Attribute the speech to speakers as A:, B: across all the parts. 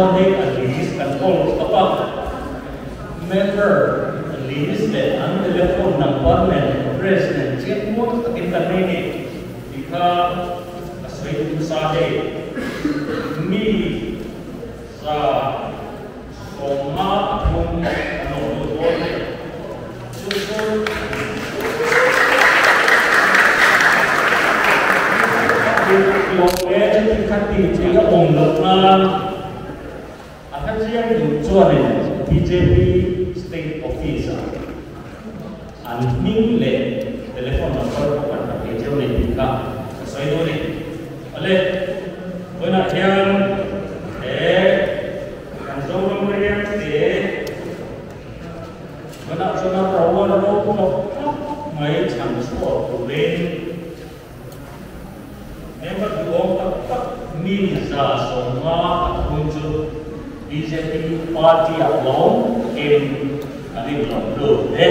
A: dawn hei a list kan kawl thlap a, member list leh an telephone number nen address nen chiang muang takin kan nei ni tih kha ka sawi duh nasa hei. Mi 153 an awm lut dawn hei. Chu chu Tlawm e chuti kha tih theih a awm loh nan a hla chiang duh chuanin bjp State Office ah an hming leh telephone number pawh kan hla thei cheu nei tih kha ka sawi dawn a ni. Awle, vawiinah hian he kan Zoram riak te Vawiinah chuan a ro a ro tlawk tlawk mai chhan chhuak turin member duhawm tak tak mi 153 chu bjp party-ah lawm takin an inlawm lut e.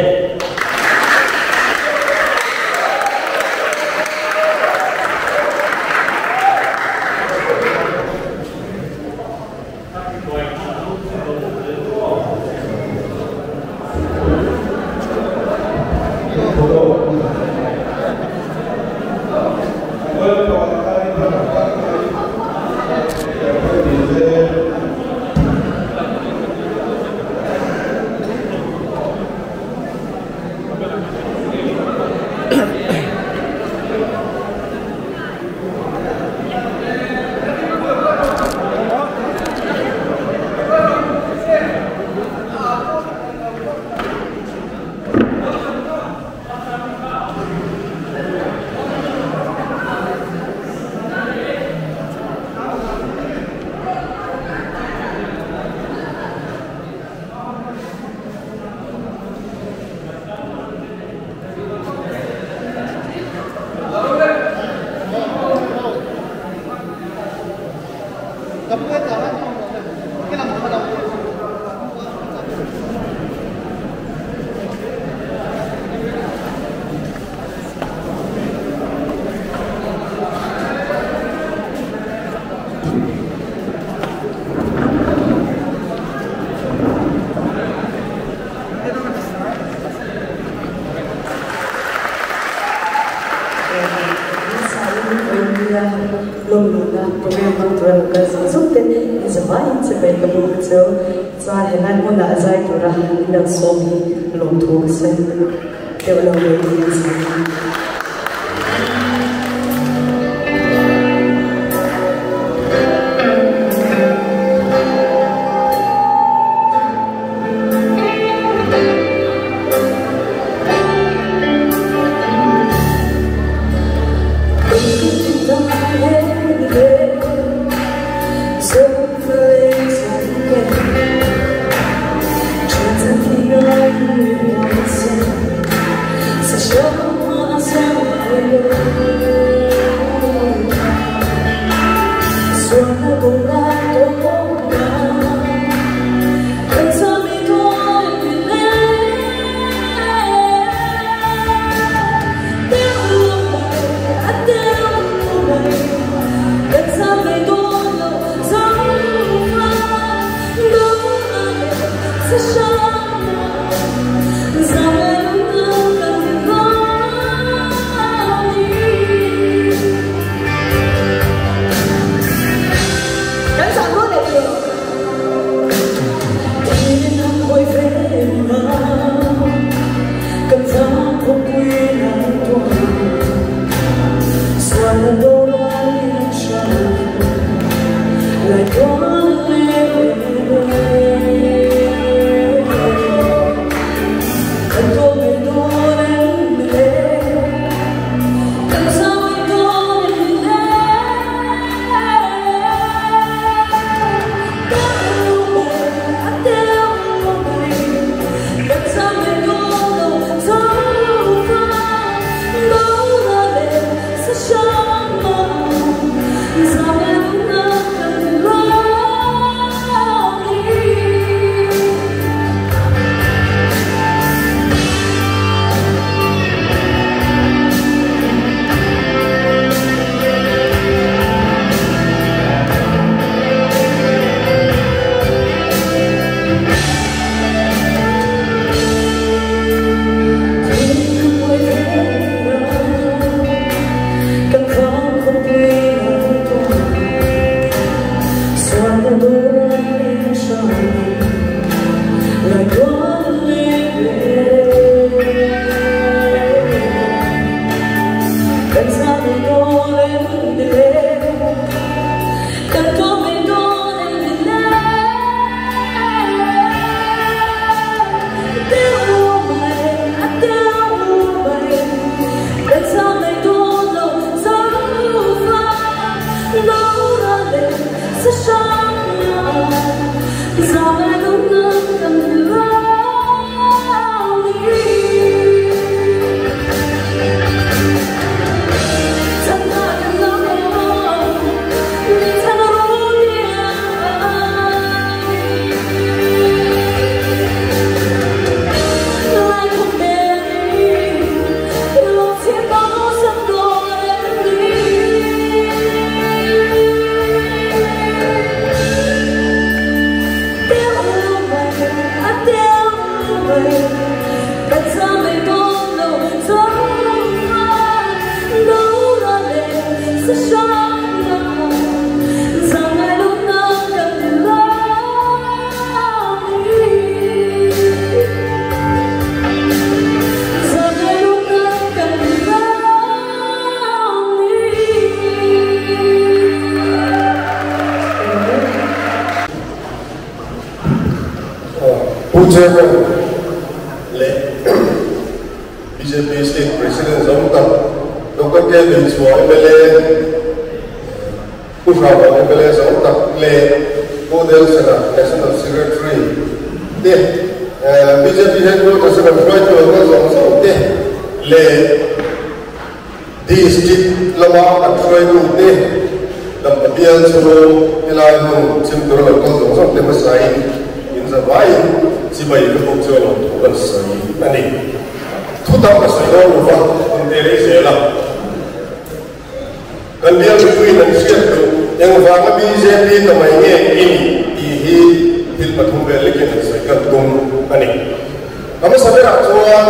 B: Pu Chairman leh bjp State President zawng tak Doctor K Beichhua mla, Pu Hrauhawm mla zawng tak leh Pu Delsena National Secretary te, bjp Headquarters a kan hruaitu lo kal zawng zawng te leh District lama kan hruaitu te dampa bial chhung helai hmun chim tura lo kal zawng zawng te hmasain in za vaiin chibai ka bawk chu a lo thu kan sawi a ni. Thu tam ka sawi dawn lo va, in te rei zel a. Kan bial mipuiin an hriat duh engvanga bjp ta mai nge i nih tih hi thil pathum vel lekin an sawi kan tum a ni. A hmasa berah chuan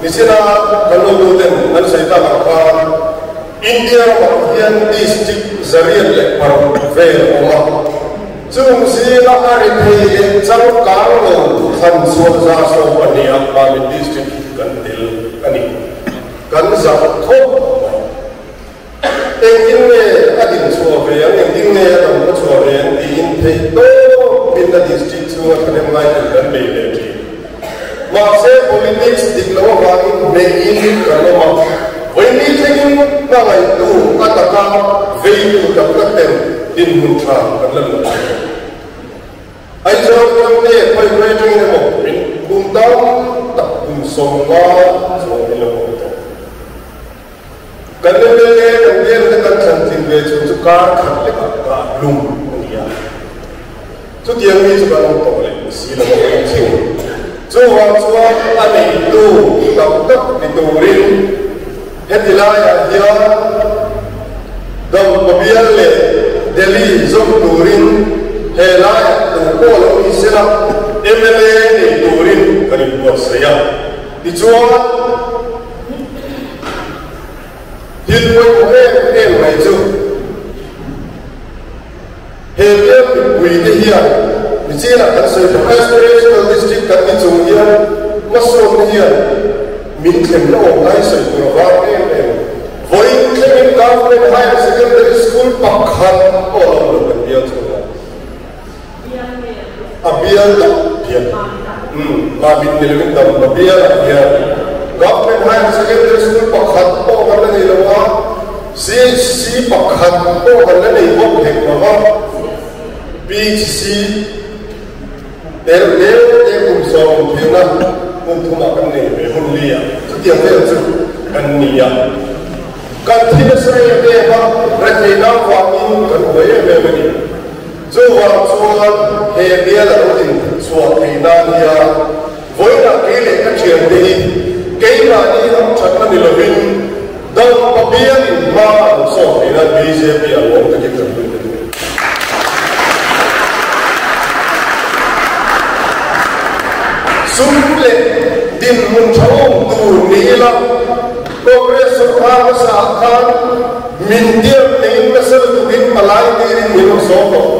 B: nichina kan lotuten an sawi tak ang khan India ramah hian district 106 vel a awm a, chung zinga a ri thei leh changkang lo thlan chhuah 112 ah Mamit district hi kan tel a ni. Kan zak khawp mai. Engtin nge a din chhuah ve ang, engtin nge a dam khaw chhuah ve ang tiin theih tawp in a district chhunga thahnem ngai ten kan bei leh thin. Mahse politics dik lo avangin hneihin kan awm a, vawiini thlengin hmangaihtu a taka veitu tak tak ten dinhmun tha kan la luah thei lo. Aizawl ram nge khawi khawi atangin emaw min kum tam tak kum 50 chuang min lo awm tawh. Kan mla kan bial te kan thlan tlin ve chung chu kar khat lekah ka lum a ni a. Chutiang mi chu kan awm tawh leh si lo a awm thin. Chuvang chuan a neitu tak tak ni turin heti laiah hian Dampa bial leh Delhi zawm turin he laiah tu pawh lo ni sela mla nei turin kan inbuatsaih a. Tichuan. Thil pawimawh em em mai chu he bial mipui te hian nichinah kan sawi tawh aspirational district kan ni chung hian hmasawnna hian min thlenna awm lai sawi tur a vang em em. Vawiin thlengin Government Higher Secondary School pakhat pawh a lo awm lo kan bial chhungah. A bial tak hian Mamit ni lovin Dampa bialah hian Government Higher Secondary School pakhat pawh kan la nei lo a, CHC pakhat pawh kan la nei bawk hek lo va, PHC tel tel te kum 10 theihna hmun thumah kan nei ve hun li a, chutiang vel chu kan ni a. Kan thi nasa em em a, retheihna avangin kan buai em em a ni. Chuvang chuan he bial a lo din chhuah thei nan hian vawiinah kei leh ka thiante hi keimahni ham thatna ni lovin Dampa bialin hma a lo sawm thei nan bjp a lawm takin kan lut a ni. Sum leh dinhmun tha awm tur ni ila Congress sawrkar hmasa ah khan min tiam neiin nasa lutukin palai tirin min rawn sawm tawh.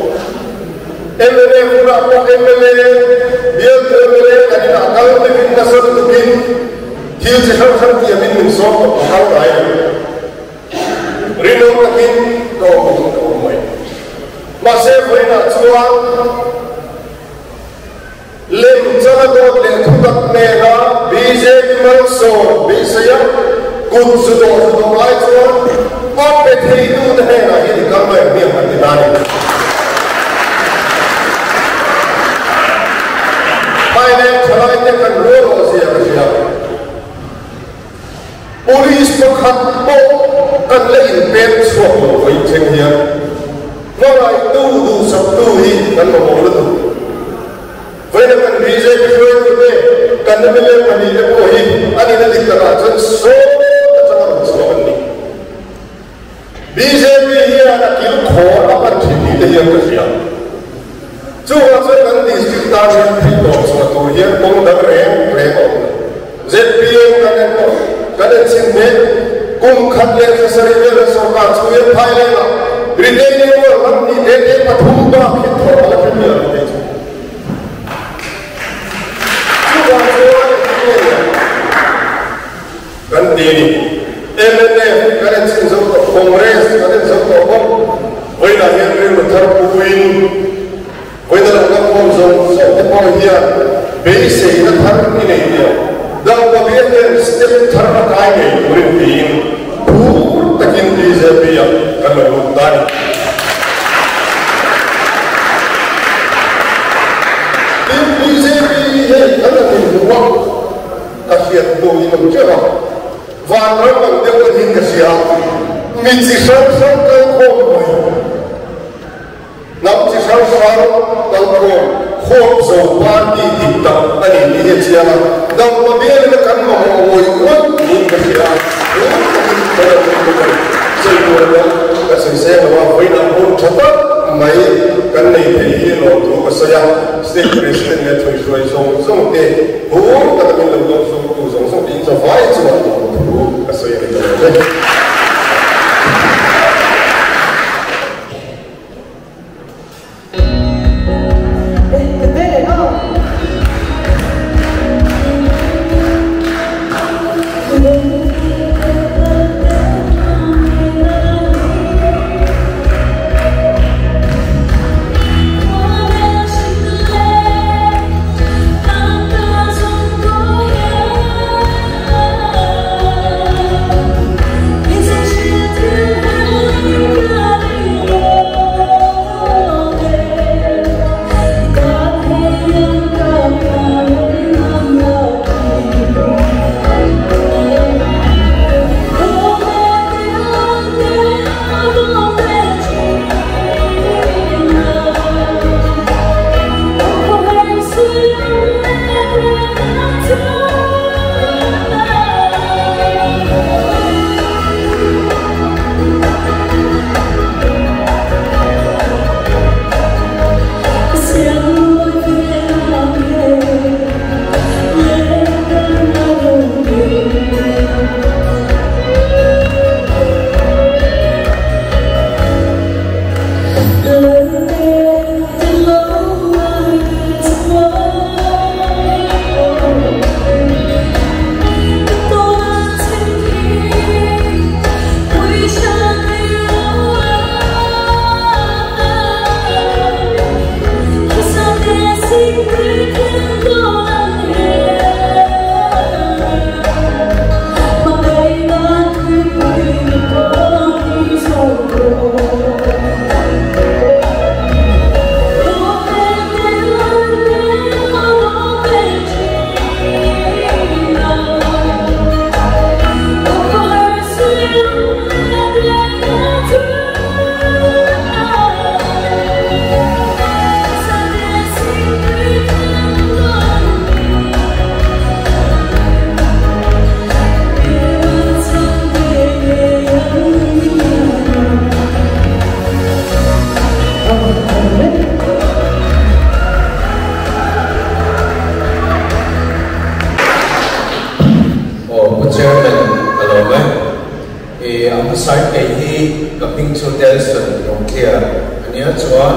B: Mla hunah pawh mla, bialtu mla kan inah kal meuhin nasa lutukin thil chi hrang hrang tiamin min sawm tawh a kal ngai lo. chuan lemchana dawt leh thutak nena BJP malsawm beiseia kut zu dawh zu dawh lai chuan a pe theitute hnenah hian i kal mai ang hmiang kan ti ta a ni. Thailand thalaite kan rual awh zia ka hria. Police pakhat pawh kan la inpek chhuak lo vawi thleng hian hmangaihtu duhsaktu hi kan mamawh lutuk. Vawiina kan bjp hruaitute, kan mla pahnihte pawh hi an ina dik takah chuan sawt atanga rawn chhuak an ni. Bjp hian a kil khawl a pan thin tih te hian ka hria. Chuvang chuan kan district tan hian theih tawp chhuah tur hian kawng dang reng reng a awm lo. Zpm kan en tawh, kan en chhin mek. Kum khat leh thla sarih vela sorkar chu hian Thailand-ah retaining wall ram hnih te te pathum bak hi thawh a la hre miah lo thei chu. Chuvang chuan engtin nge ni ang? Kan ti a ni. Mnf kan en chhin zo tawh, Congress kan en zo tawh bawk. Vawiinah hian rilru thar puiin vawiina lo la khawm zawng zawng te pawh hian beiseina thar i nei tih Dangpa bial hian step thar a kai ngei turin tiin phur takin bjp ah kan lo lut ta a ni. Tin, bjp hei kan la hlimhmuh a. Ka hriat hnu in awm teuh a, vanram ang deuh a niin ka hria a, mi chi hrang hrang kal khawm mai, hnam chi hrang hrang kal khawm, khawp zo party dik tak a ni tih hi a chiang a, dangma bialin a kan mamawh ngawih ngawih niin ka hria a, tun takin kan lo tum bawk a ni. Sawi tur ania ka sawi seng lo a, vawiinah hun tha tak mai kan nei thei hi lawmthu ka sawi a, State President leh thuihruai zawng zawng te, Hur taka min lo dawng sawmtu zawng zawng te in zavai chuan thu ka sawi a ni ta lo ve.
C: Aw Pu Chairman ka lawm e. I a hmasa kei hi ka hming chu Delson Rongthlia a nia chuan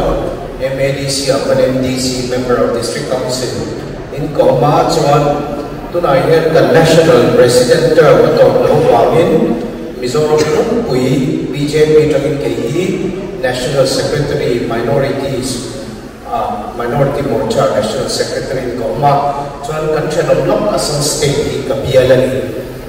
C: MADC ah khan MDC Member of District Council in ka awm a chuan tunah hian kan National President term a tawp loh vangin Mizoram pumpui bjp tangin kei hi National Secretary Minorities Minority Morcha National Secretary in ka awm a, chuan kan thenawm lawk Assam State hi ka bial a ni.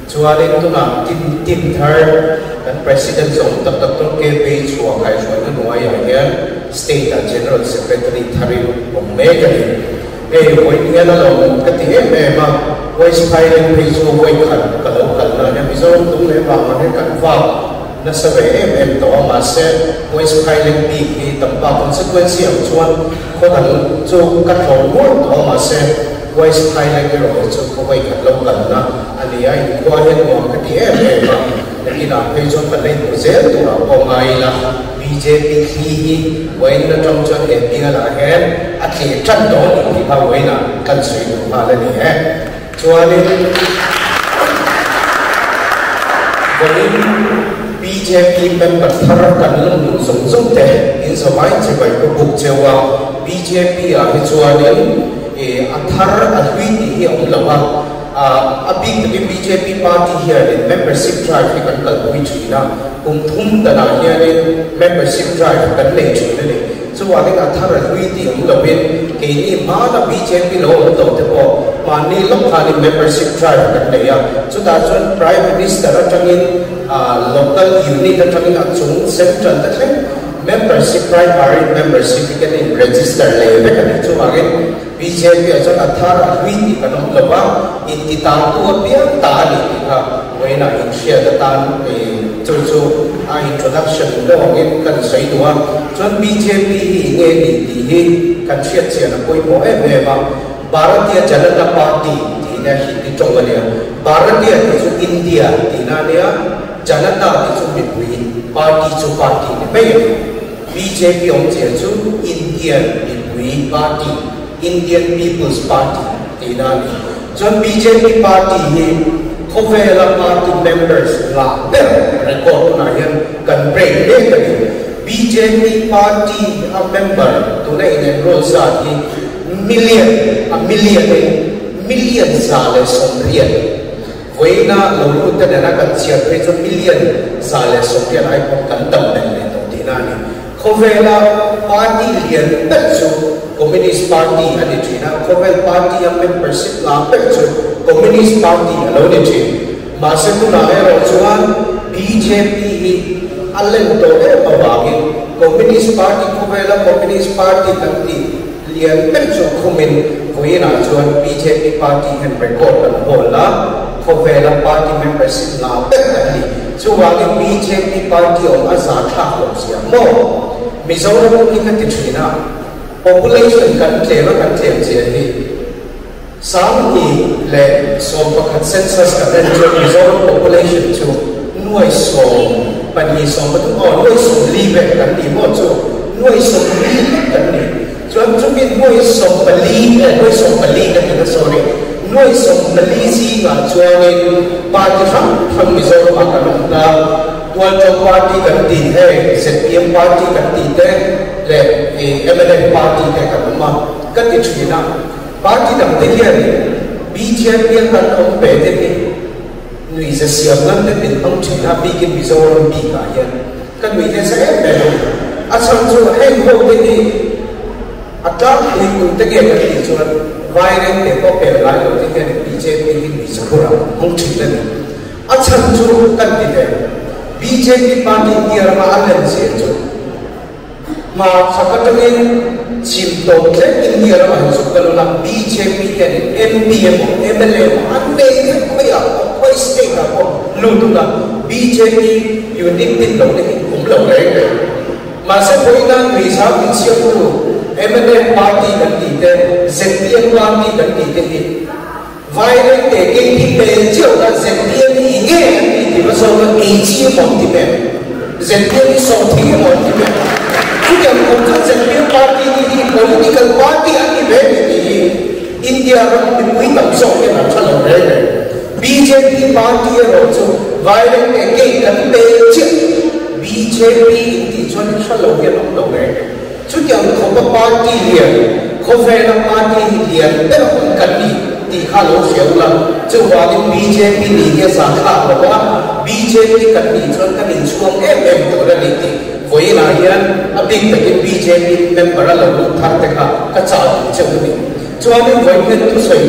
C: Chuanin tunah team team thar kan President zawng tak Doctor KP Chhuah kaihhruaina hnuaiah hian State ah General Secretary tharin awm mek a ni. Hei vawiin hian a lawmawm ka ti em em a, West Highland phei chu vawi khat ka lo kalna ania, Mizoram tung leh vangah hian kan vak nasa ve em em tawh a, mahse West Highland bik hi tampa constituency ang chuan khaw dang chu ka tlawm nual tawh a, mahse West Highland erawh hi chu ka vawi khat lo kalna a ni a, inkhua hian nuam ka ti em em a, nakinah phei chuan kan la inhmu zel turah pawh ngai ila, bjp thli hi vawiin atang chuan he bialah hian a tleh tan dawn tih tih kha vawiinah kan sawi duh nghal a ni e. Chuanin vawiin bjp member thar kan lawm duh zawng zawng te in zawmai chibai ka buk cheu a, bjp ah hi chuanin a thar a hlui tih hi a awm lo a, A bik takin bjp party hianin membership drive hi kan kalpui thin a, kum thum danah hianin membership drive kan nei thin a ni. Chuvangin a thar a hlui tih awm loin keini hmana bjp lo awm tawh te pawh mahni lawk khanin membership drive kan nei a, chutah chuan Prime Minister atangin local unit atangin a chung central te thleng membership primary membership hi kan in register leh vek a ni. Chuvangin Bjp ah chuan a thar a hlui tih kan awm lo va, inti tantu apiang ta a ni tih kha vawiinah inhriat atan chu chu a introduction deuh angin kan sawi duh a. Chuan bjp hi enge ni tih hi kan hriat chian a pawimawh em em a. Bharatiya Janata Party tihna Hindi tawng a nia. Bharatiya tih chu India tihna a nia, Janata tih chu mipui, party chu party ni mai a ni. Bjp awmzia chu Indian mipui party, Indian People's Party, tihna a ni. Chuan bjp party hi khawvela party members ngah ber record tunah hian kan break mek a ni. Bjp party a member tuna in enroll zat hi million, a million in million 180. Vawiina lo lut te nena kan chhiar phei chu million 180 ai pawh kan tam belh leh tawh tihna a ni. Khawvela party lian ber chu Communist Party a ni thin a, khawvel party a membership ngah ber chu Communist Party a lo ni thin. Mahse tunah erawh chuan bjp hi a len tawh em avangin Communist Party khawvela Communist Party kan tih Lian ber chu khumin vawiinah chuan bjp party hian record kan hawl a, khawvela party membership ngah ber kan ni. Chuvangin bjp party awm a za thlak lo zia maw? Mizoram hi ka ti thin a, population kan tlem a kan tlem zia hi 2011 census kan en chuan Mizoram population chu nuai sawm pahnih sawm pathum aw nuai 40 vel kan ni maw chu nuai 40 lek kan ni chuan chumi nuai 14 eh nuai 14 ka ti na sorry nuai 14 zingah chuanin party hrang hrang Mizoramah kan awm ta Tualṭo party kan tih hei zpm party kan tih te leh mnf party te kan awm a ka ti thin a. Party dang te hian bjp a kan awm ve te hi nuihza siam nan te min hmang thin a, bikin Mizoram bik ah hian ka nuih nasa em em a ni. A chhan chu heng ho te hi a tlangpui tu te nge kan tih chuan Vaireng te pawh pel ngai lo te hian bjp hi nuihza hurah hmang thin a ni. A chhan chu kan ti ve bjp party India rama a len zia chu Hmarchhak atangin chim tawp thleng India ramah hi chu ka lo la bjp hian MP emaw mla emaw an nei vek khawi ah pawh khawi state ah pawh lut ula bjp unit tin lo te hi awm lo reng reng. Mahse vawiina nuihzau insiamtu mnf party kan tih te zpm party kan tih te hi Violent te kei hi pel chiau kha zpm hi i nge an tih ti va zawk a ei chi emaw an ti ber zpm hi sawm thing emaw an ti ber chutiang kum chuan zpm party ni hi political party an ni ve ni tih hi India ram mipui tam zawk hian an tha lo reng reng bjp party erawh chu violent te kei kan pel chiah bjp in tih chuan i hra lo hian awm lo reng reng. Chutiang khawpa party lian, khawvela party lian ber hun kan ni tih kha lo hria ula, chuvangin bjp ni hi a zah thlak lo a, bjp kan nih chuan kan inchhuang em em tur a ni tih. Vawiinah hian a bik takin bjp member a lo lut thar te kha ka chah duh cheu a ni. Chuanin vawiin hian thusawi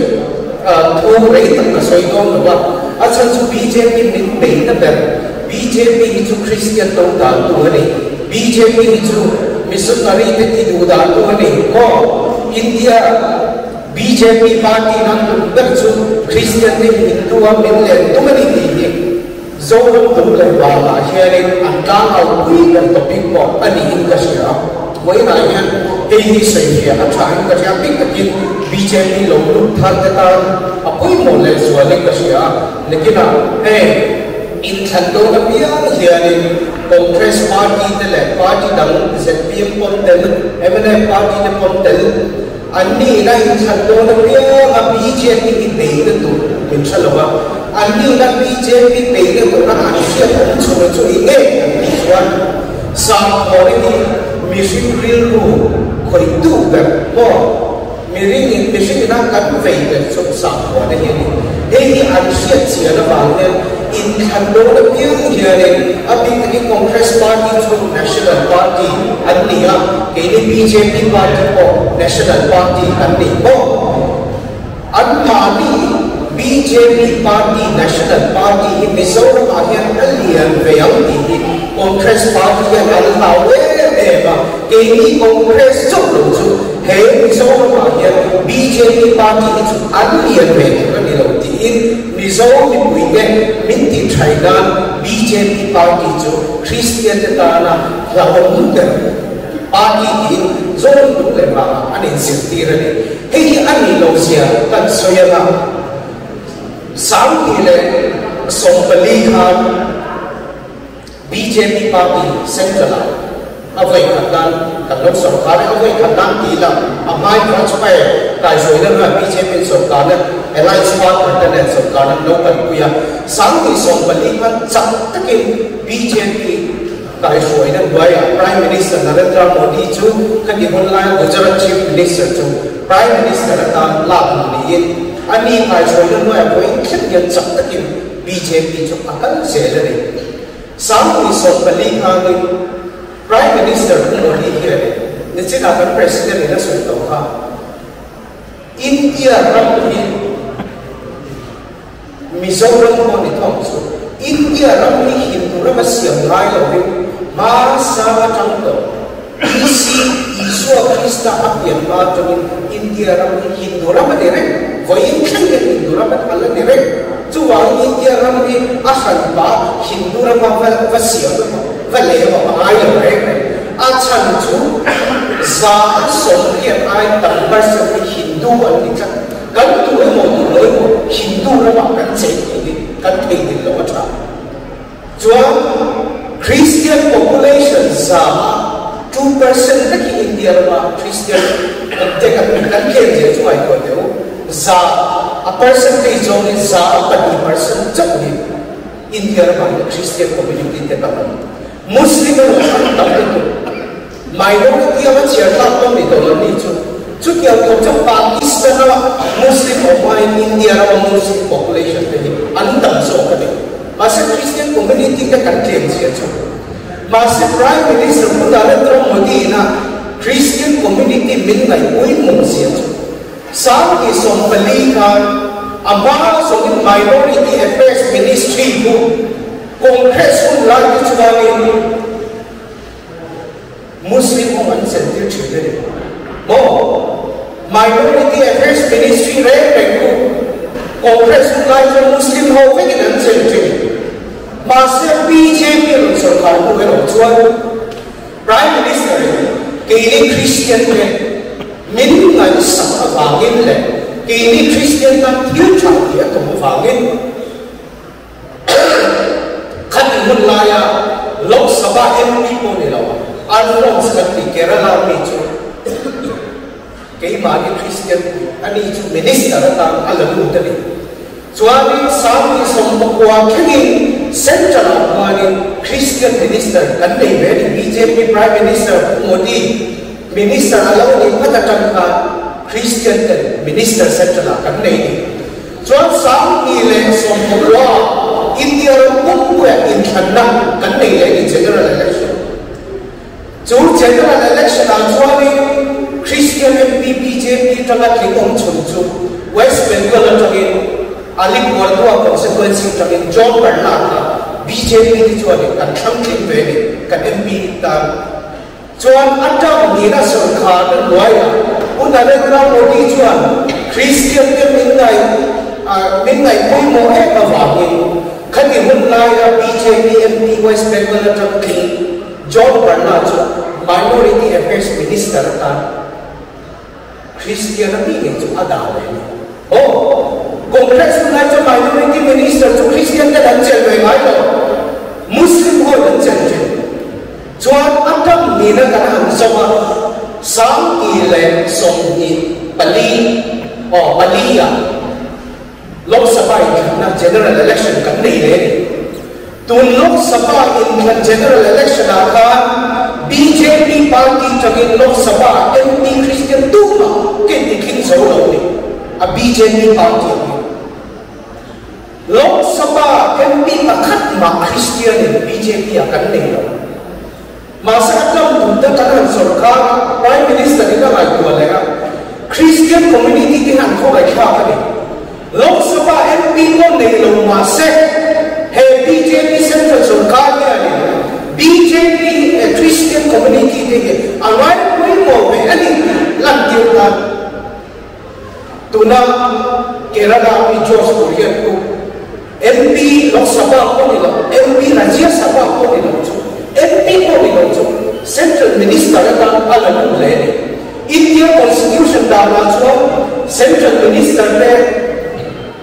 C: thu rei tak ka sawi dawn lo a, a chhan chu bjp min beihna ber bjp hi chu Kristian to dan tu a ni. Bjp hi chu missionary te ti duh dan tu a ni maw? India bjp party nan tum ber chu Kristian te Hindu a min len tum a ni tih hi Zoram tum leh vangah hianin an tlang au pui ber topic pawh a niin ka hria. Vawiinah hian hei hi sawi fiah a tha in ka hria, bik takin bjp lo lut thar te tan a pawimawh leh zualin ka hria. Nakinah heng inthlan dawn apiang hianin Congress party te leh party dang zpm pawn tel, mnf party te pawn tel an nihna inthlan dawn apianga bjp hi beihna tur min hre lo a, an nihna bjp beihna tura an hriat awm chhun chu i ngei an tih chuan Sangkhawri hi mihring rilru khawihtu ber maw? Miringin mihringin a kan vei ber chu Sangkhawna hi a ni. Hei hi an hriat chian avang hian inthlan dawn apiang hianin a bik takin Congress Party chu National Party an ni a, keini bjp Party pawh National Party kan ni bawk. Anmahni bjp Party National Party hi Mizoramah hian a lian ve ang tih hi Congress Party hian an hlau em em a, keini Congress chauh lo chu he Mizoramah hian bjp Party hi chu an lian ve tur a ni lo tiin Mizo mipuite min tih thaih nan bjp Party chu Kristian te tana hlauhawm ber Party tiin zawn tum leh vangah an inzirtir a ni. Hei hi a nih loh zia kan sawi anga 2014 khan bjp party central ah a vawi khat nan kan lo sawrkar e, a vawi khat nan tih ila a hmai Vajpayee kaihruaina hnuaiah bjp in sawrkarna alliance partner te nen sawrkarna an lo kalpui a, 2014 khan chak takin bjp Kaihruaina hnuaiah Prime Minister Narendra Modi chu khati hun laia Gujarat Chief Minister chu Prime Minister atan lak hmuh niin ani kaihruaina hnuaiah vawiin thleng hian chak takin bjp chu a kal zel a ni. 2014 khanin Prime Minister Pu Modi hianin nichinah kan President in a sawi tawh kha India ram hi Mizoram pawh ni thawk chu India ram hi Hindu rama siam ngai lovin hmasa atang tawh BC Isua Krista a pian hma atangin India ram hi Hindu ram a ni reng, vawiin thleng hian Hindu ram a la ni reng. Chuvangin India ram hi a hranpa Hindu rama va siam emaw va leh emaw a ngai lo reng reng. A chhan chu 100% ai tam percent hi Hindu an ni tlat. Kan tu emaw duh lo emaw Hindu ramah kan chei tih hi kan theihnghilh loh a tha. Chuan Christian population zama 2% vek hi India rama Christian kan te kan kan tlem zia chu ngaihtuah teh u. Za a percentage zawng hi za a 2% chauh hi India ramah hian Christian community te tam an ni. Muslim erawh an tam lutuk. Minority anga chhiar tlak pawh ni tawh lo ni chu. Chutiang tur chu Pakistan rama Muslim awm aiin India rama Muslim population te hi an tam zawk a ni. Mahse Christian community te kan tlem zia chu. Mahse Prime Minister Pu Narendra Modi ina Christian community min ngaihpawimawh zia chu. 2014 khan a hma zawngin Minority Affairs Ministry chu Congress hun lai te chuanin Muslim ho an sentir thin a ni maw? Minority Affairs Ministry reng reng chu Congress hun lai chuan Muslim ho vekin an chen thin. Mahse bjp rawn sawrkar hnu erawh chuan Prime Minister in keini Christian te min ngaihsak avangin leh keini Christian tan thil tha tih a tum avangin, Khati hun laia Lok Sabha MP pawh ni lo, Alphonse kan tih Kerala mi chu keimahni Christian pui a ni chu Minister atan a la lut a ni. Chuanin 2019 thlengin Central ah khuanin Christian Minister kan nei ve a ni, bjp Prime Minister Pu Modi Minister a lo nih phat atang khan Christian ten Minister Central ah kan nei a ni. Chuan 2019 India ram pumpuia inthlanna kan nei leh a ni, General Election. Chu general election ah chuanin Christian MP bjp tanga tling awm chhun chu West Bengal atangin Alipurduar constituency atangin John Barla kha bjp te chuanin kan thlang tling ve ni kan MP tan chuan a term nihna sawrkharna hnuaiah Pu Narendra Modi chuan Christian te min ngaih min ngaih pawimawh em avangin khati hun laia bjp MP West Bengal atang tling John Barna chu Minority Affairs Minister atan Christian a mi ngei chu a dah leh a ni. Aw, Congress hun lai chuan Minority Minister chu Christian ten an chelh ve ngai lo, Muslim ho in an chelh thin. Chuan a tam nihna kan han zawm a, 2024, aw, pali ah Lok Sabha inthlanna General Election kan nei leh a ni. Tun Lok Sabha inthlan General Election ah khan bjp party tangin Lok Sabha MP Christian tumah ken ti tling zo lo ni a bjp party ang hi. Lok Sabha MP pakhat mah Christian in bjp ah kan nei lo. Mahse a tlawm tum te kan han sawrkar a, Prime Minister in a ngaihtuah leh a, Christian community te hian khawngaihthlak a ni. Lok Sabha MP pawh nei lo mahse he bjp Central sawrkar hianin bjp he Christian community te hi a ngaipawimawh ve a ni tih lantir nan tuna Kerala mi George Kurian chu MP Lok Sabha pawh ni lo, MP Rajya Sabha pawh ni lo chu, MP pawh ni lo chu Central Minister atan a la lut leh a ni. India Constitution danah chuan Central Minister te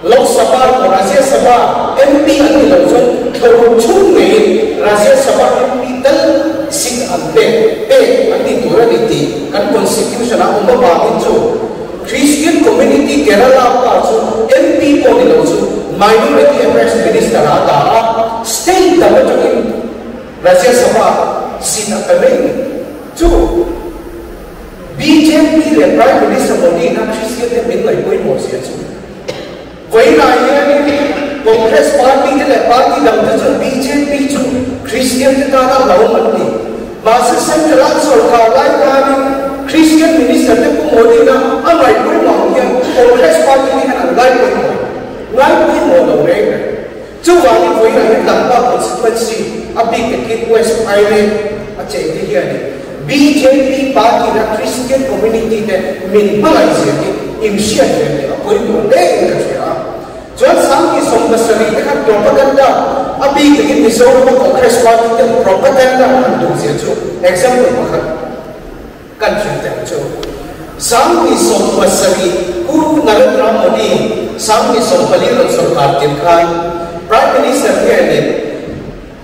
C: Lok Sabha emaw Rajya Sabha MP an ni lo chuan thlawruk chhung ngeiin Rajya Sabha MP tal seat an pek pek an ni tur a ni tih kan Constitution ah awm avangin chu Christian Community Kerala pa chu MP pawh ni lo chu Minority Affairs Minister ah a dah a, state dang atangin Rajya Sabha seat a pe mai ni. Chu bjp leh Prime Minister Modi na Christian te min ngaih pawimawh zia chu vawiinah hianin Congress party te leh party dang te chuan bjp chu Christian te tana lo an ti. Mahse Central an sawrkar lai tanin Christian Minister te Pu Modi na a ngaih pawimawh ang hian Congress party te hian an ngai pawimawh ngai pawimawh lo reng reng. Chuvangin vawiinah hian Dampa constituency a bik takin West Phailen a cheng te hianin bjp party na Christian community te min hmangaih zia hi inhriat ve leh a pawimawh hle in ka hria a. Chuan 17% te khan propaganda a bik takin Mizoram a Congress party ten propaganda an duh zia chu example pakhat kan hrilh teh ang chu. 17% Pu Narendra Modi 14% rawn sawrkar tir khan Prime Minister hianin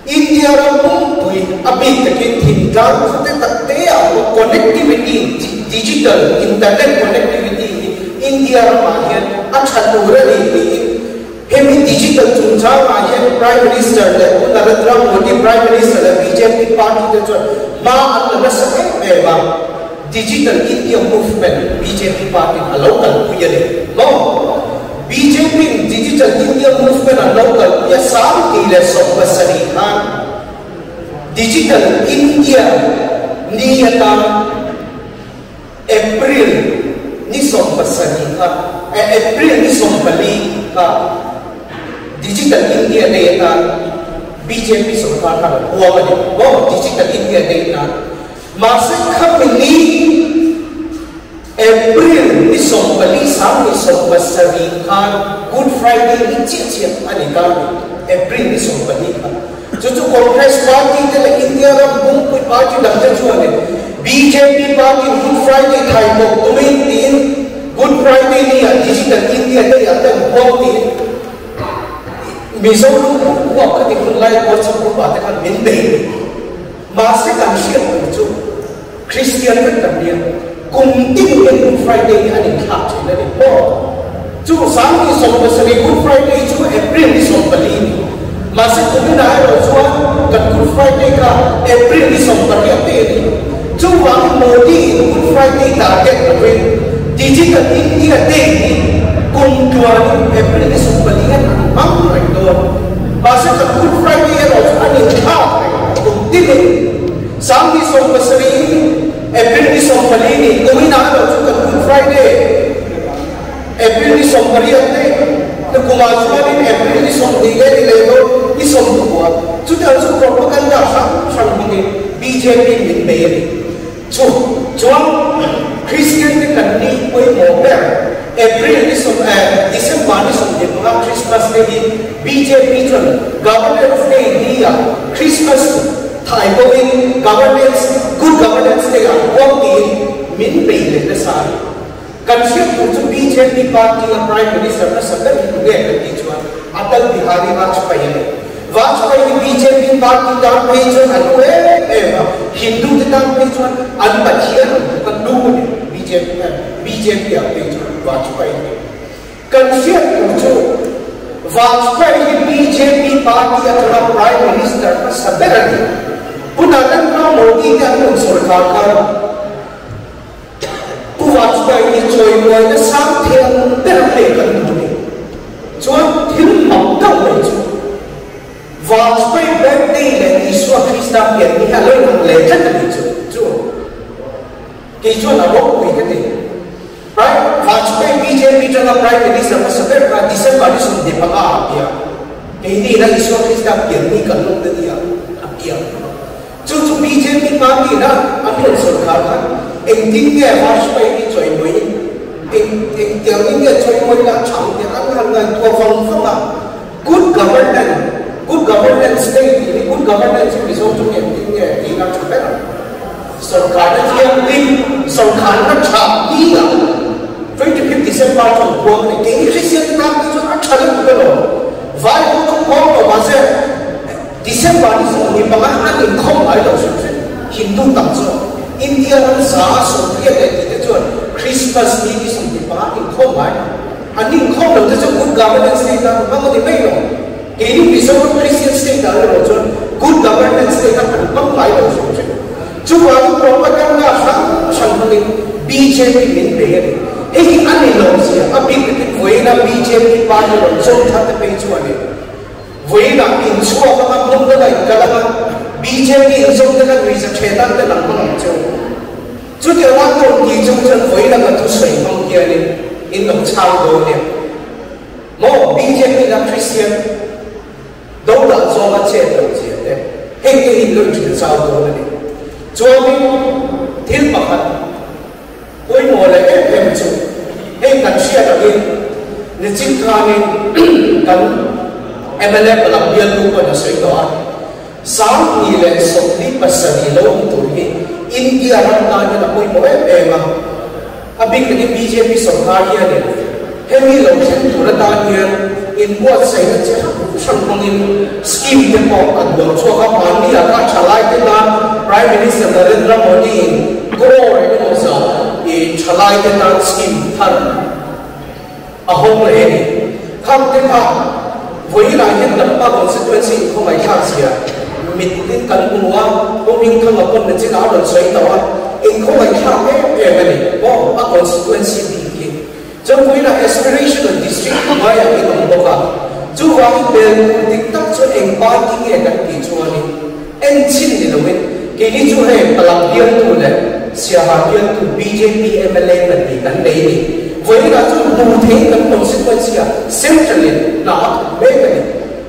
C: India ram pumpui a bik takin thingtlang khawte tak te ah pawh connectivity, digital internet connectivity hi India ramah hian a tha tur a ni tiin hemi digital chungchangah hian Prime Minister leh Pu Narendra Modi Prime Minister leh bjp party te chuan hma an la nasa em em a, Digital India movement bjp party in a lo kalpui a ni maw? Bjp in Digital India movement an lo kalpui a 17% khan Digital India ni atan April ni 17 kha April ni 14 kha Digital India Day atan bjp sawrkar khan an huam a ni maw? Digital India Day atan Mahse khami ni April ni 14 17 khan Good Friday ni chiah chiah a ni ta ni, April ni 14 khan. Chu chu Congress party te leh India ram pumpuii party dang te chuanin bjp party in Good Friday thai bawk tumin tiin Good Friday ni ah Digital India Day ah te an huam tiin Mizoram huap khati hun lai WhatsApp group ah te khan min bei ni. Mahse kan hriat tur chu Kristian vek kan nia, kum tin hian Good Friday hi an inthlak thin a ni maw? Chu 17% Good Friday chu April ni 14 ni. Mahse kuminah erawh chuan kan Good Friday kha April ni 18 te a ni. Chuvangin Modi in Good Friday target lovin Digital India Day hi kum tluanin April ni 14 hian an hmang reng dawn. Mahse kan Good Friday erawh chu an inthlak reng kum tinin. 27 April ni 14 ni kumin na lo chu kan Good Friday April ni 18 te na kuma chuanin April ni 20 le ni le do ni 10 chu te chu propaganda hrang hrang hmangin BJP min bei a ni. Chu chuan Christian te kan ni pawimawh ber April ni sawm eh December ni 25 Christmas te hi BJP chuan Governance Day ni ah Christmas thai pawhin Governance Good Governance Day ah huang tiin min bei leh nasa a ni. Kan hriat tur chu BJP party a Prime Minister hmasa ber hi tunge kan tih chuan Atal Bihari Vajpayee a ni. Vajpayee hi BJP party tan phei chuan an nu em em a, Hindu te tan phei chuan an Pathian ang tluk a nu a ni BJP BJP ah phei chuan Vajpayee hi. Kan hriat tur chu Vajpayee hi BJP party atanga Prime Minister hmasa ber a ni. Pu Narendra Modi te an rawn sawrkar khan Pu Vajpayee hi chawimuaina sang thei ang ber phei kan duh ni. Chuan thil mak deuh mai chu Vajpayee birthday leh Isua Krista pian ni hi a lo inang leh tlat a ni chu chu kei chuan a ropui ka ti. Prime Vajpayee BJP tanga Prime Minister hmasa ber kha December ni 25 ah a piang. Keini ina Isua Krista pian ni kan lawm ta nia a piang. Chu chu BJP party na an rawn sawrkhar khan engtin nge Vajpayee hi chawimawi eng engtiangin nge chawimawi la chang tih an han ngaihtuah vang vang a, good governance good governance day tih hi good governance hi Mizo chu engtin nge tih la tha ber ang. Sawrkharna thianghlim sawrkharna tha ni a 25 December chuan puang a ni. Kei Christian te tan phei chuan a tha lutuk alawm. Vai ho chu puang lo mahse December ni 25 an inkhawm ngai lo hrim hrim. Hindu tam zawk India ram za a 80 leh tih te chuan Christmas ni ni 25 an inkhawm ngai lo. An inkhawm lo te chu good governance day tan hmang a ni mai lo. Keini Mizoram Christian state ah erawh chuan good governance day kha kan hmang ngai lo hrim hrim. Chuvangin propaganda hrang hrang hmangin BJP min bei a ni. Hei hi a ni lo zia, a bik takin vawiina BJP party rawn zawm thar te phei chuan in vawiinah inchhuak anga hmun danga inkal anga BJP inzawm te kha nuihza ṭhe tan te lang hmang ang cheu. Chutiang a tawn ti chung chuan vawiina ka thusawi hmang hianin in lo chhang dawn nia. Maw BJP na Christian do dah zawng a chet loh zia te heng te hi lo inhrilh chau dawn a ni. Chuanin thil pakhat pawimawh leh em em chu hei kan hriat angin nichin khanin kan mla palang bialtu pawhin a sawi tawh a, 2027 lo awm tur hi India ram tan hian a pawimawh em em a. A bik takin BJP sawrkar hianin hemi lo thleng tur atan hian inbuatsaihna chi hrang hrang hmangin scheme te pawh a duang chhuak a, mahni ah kha thalaite tan Prime Minister Narendra Modi in crore engemaw zah i thalaite tan scheme thar a hawng leh a ni. Khang te kha vawiinah hian kan pa constituency inkhawngaihthlak zia mit in kan hmu a, Pu Hmingthanga pawn na chinah a rawn sawi tawh a, inkhawngaihthlak em em a ni maw a constituency bik hi. Chuan vawiinah aspirational district hnuaiah in awm bawk a, chuvangin bel tur dik tak chu eng party nge kan tih chuanin en chin ni loin keini chu hei Palang bialtu leh Siaha bialtu BJP mla pahnih kan nei a ni. Vawiinah chuan hmu thei kan constituency ah central in hna a thawk mek a ni.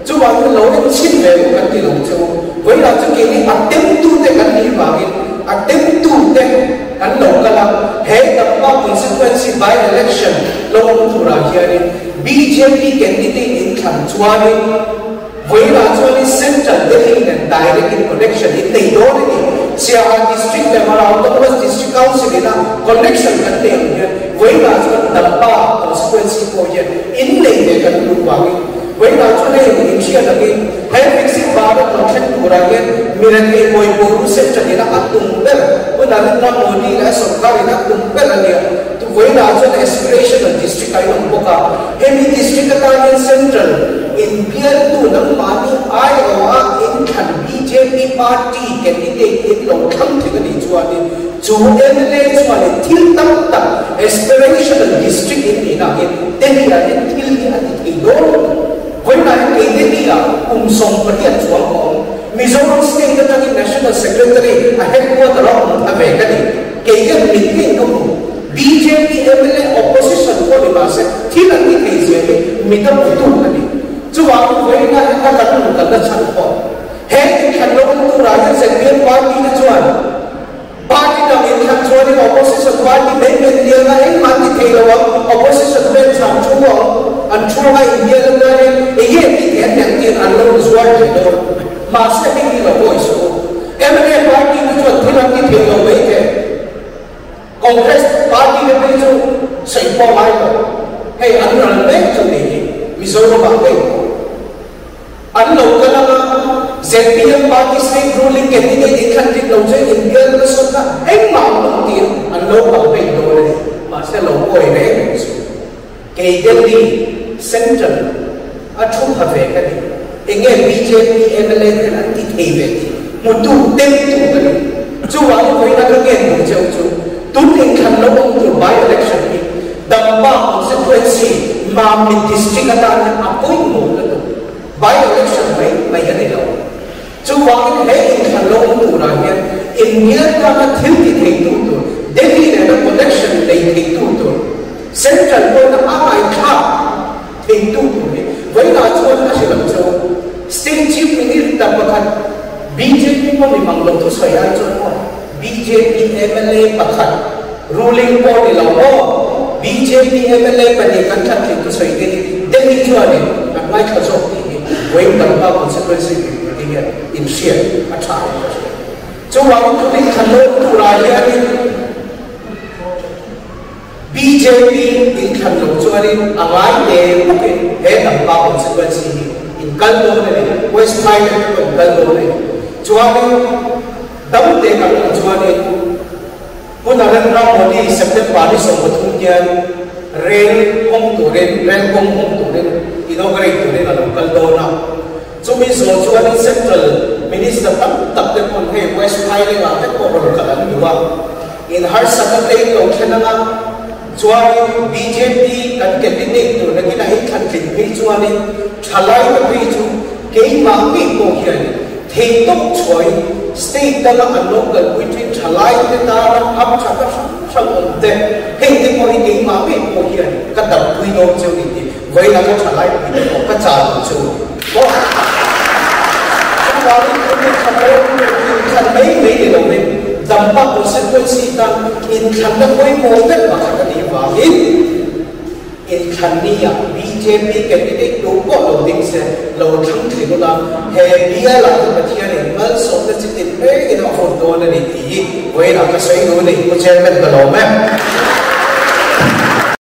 C: Chuvangin lo en chhin ve u kan ti lo che u. Vawiinah chu keini a temtute kan nih vangin a temtute kan lo kal a, he Dampa constituency by election lo awm turah hianin BJP candidate inthlan chuanin, Vawiinah chuanin Central Delhi nen direct in connection in nei dawn a ni. Siaha District leh Mara Autonomous District Council ina connection kan nei ang hian vawiinah chuan Dampa constituency pawh hian in nei ve kan duh vangin vawiinah chuan hei in hriat angin he Viksit Bharat lo thleng turah hian mirethei pawipawh ru Central ina a tum ber Pu Narendra Modi leh a sorkar ina a tum ber a nia. Vawiinah chuan aspirational district a inawm bawk a, hemi district atan hian central inbialtu nangmahni aiawha inthlan bjp party candidate in lo thlang thei a nih chuanin chu mla chuanin thil tam tak aspirational district in nihna angin Delhi-ah hian thil hi a ti thei dawn a ni. Vawiinah hian kei Delhi-ah kum 18 chuang ka awm. Mizoram state atangin National Secretary a head. chuan party dang inthlan chuanin opposition party mai mai lian a engmah an ti thei lo ang, opposition bench ah an thu ang, an thu anga inbial an danin enge an tih theih an nen tiin an lo inzuar thei dawn. Mahse hei hi lo pawi suh u. Mla party te chuan thil an ti thei lo mai the. Congress party te phei chu sawi pawh ngai lo. Hei an ral mek chu ni hi Mizoram ah ngei pawh. An lo kal anga zpm party state ruling candidate in thlan dik lo chu inbial nasa kha engmah an awm tiin an lo campaign dawn a ni. Mahse lo pawi reng reng chu kei Delhi Central a thu pha ve ka ni. Enge bjp mla ten an ti thei ve tih hmutu temtu ka ni. Chuvangin vawiina ka ngen duh cheu chu tun inthlan lo awm tur by election hi Dampa constituency Mamit district atan hian a pawimawh lutuk. By election mai mai a ni lo. Chuvangin he inthlan lo awm turah hian inbial tana thil ti theitu tur, Delhi nena connection nei theitu tur, Central pawhin a ngaithlak theitu tur hi vawiinah chuan a hrilh ang che u. State Chief Minister pakhat bjp pawh mi mang lo thusawi ai chuan maw bjp mla pakhat Ruling pawh ni lo maw? Bjp mla pahnih kan thlan tling thusawi te hi Delhi chuanin an ngaithla zawk tih hi vawiin Dampa constituency mipui te hian inhriat a tha in ka hria. Chuvangin thudik thlan lo turah hianin bjp inthlan lo chuanin a ngai te bawkin he Dampa constituency hi in kal dawn a ni, West Thailand te pawh in kal dawn a ni. Chuanin dam te kan awm chuanin Pu Narendra Modi September ni 13 hian rel hawng turin, rel kawng hawng turin, inaugurate turin a lo kal dawn a. Chumi zawh chuanin Central Minister tam tak te pawn hei West Phaileng-ah vek pawh rawn kal an duh a. In harsatna te in lo thlen anga chuanin bjp kan candidate tur nakin a inthlan tling phei chuanin thalai te phei chu keimah ngei pawh hianin Theihtawp chhuain state danga an lo kalpui thin thalai te tana ham tha ka hrang hrang awm te, hei te pawh hi keimah ngei pawh hian ka dampui dawn cheu ni tih vawiin a ka thalai pui te pawh ka chah duh cheu ni maw? Chuvangin khawvel khat lo inthlan mai mai ni lovin dampa constituency tan inthlanna pawimawh ber pakhat a nih vangin, Inthlanni ah bjp candidate tu pawh lo ding se, lo thlang tling ula, he bial ah hi Pathianin malsawmna chi tin rengin a vawt dawn a ni tih hi vawiinah ka sawi duh a ni, Pu Chairman ka lawm e.